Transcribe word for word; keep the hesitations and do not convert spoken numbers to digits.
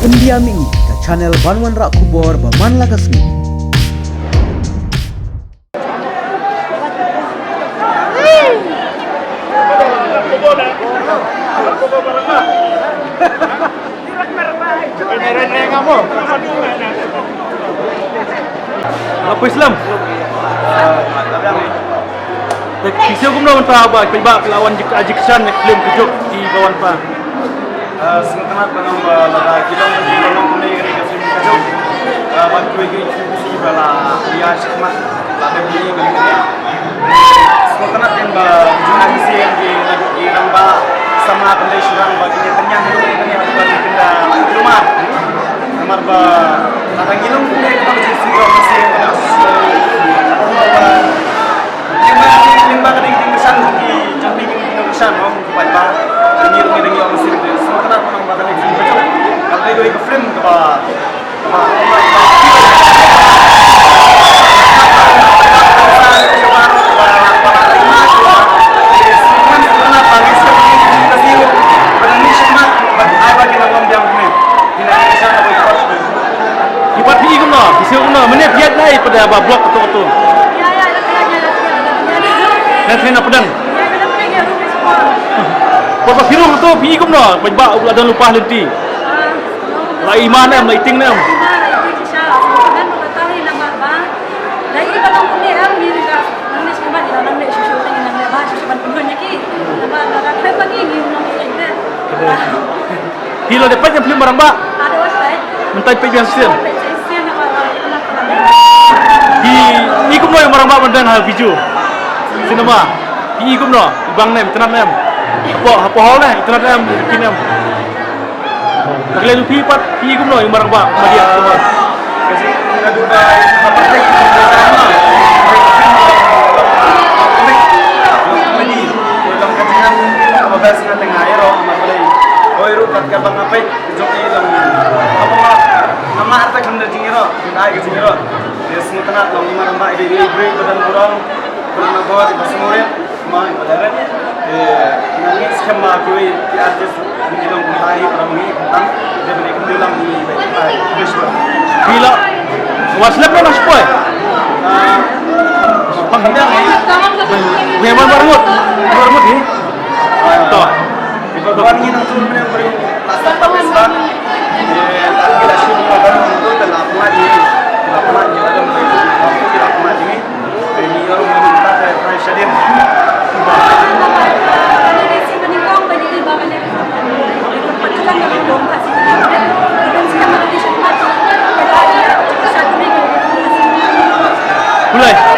India Mih, ka channel ban wanrah khubor ba man la ka sngi. Nga poi slem. Te phi sngew kumno mynta ba phi ba phi la wan jik, ah, jik shan ne film Kjok ki ba wan pa. Ah, sngewtynnat ba nang ba lada ki long ba ki long kumne ka film Kjok. Ah, ba ki wei ki film ba la ïa shikmat la dep ni ba ni. Sngewtynnat ba jong ki sien ki, ki rangbah samla Pyndengrishang ba ki tynñiang ruh ki tynñiang ba ki kynda luma. Namar ba lada ngi long kumne ka jingsi ba ki sien ba ki ba ka ding ding kesan ki jong ki ding ding kesan ba ki ba ngi long ding ïa masi. Sngewtynnat ba nang ba ka ding ding kesan ka dei ka film kaba Ki pat phi i kumno, phi sngew kumno, mynne phi ïaid nai pat ba block kato kato. Nang teng na pdeng. Pat ba phi rung kato phi i kumno, pat ba u la don lypa lynti. La i man em, la i ting em. Phi la dep peit ïa film Rangbah? Mynta peit ïa sien. Phi i kumno ïa Rangbah mynta ha Bijou Cinema? Phi i kumno? I bang ne em, itynnad ne em? Hapoh, hapoh hall ne, itynnad ne em, kin em? Ka khlem phi pat, phi kumno ïa Rangbah, ma dia kumno? Phi la wan slem ne em, shipoi? Phi wan barngut? Barngut hi. To. Kulai.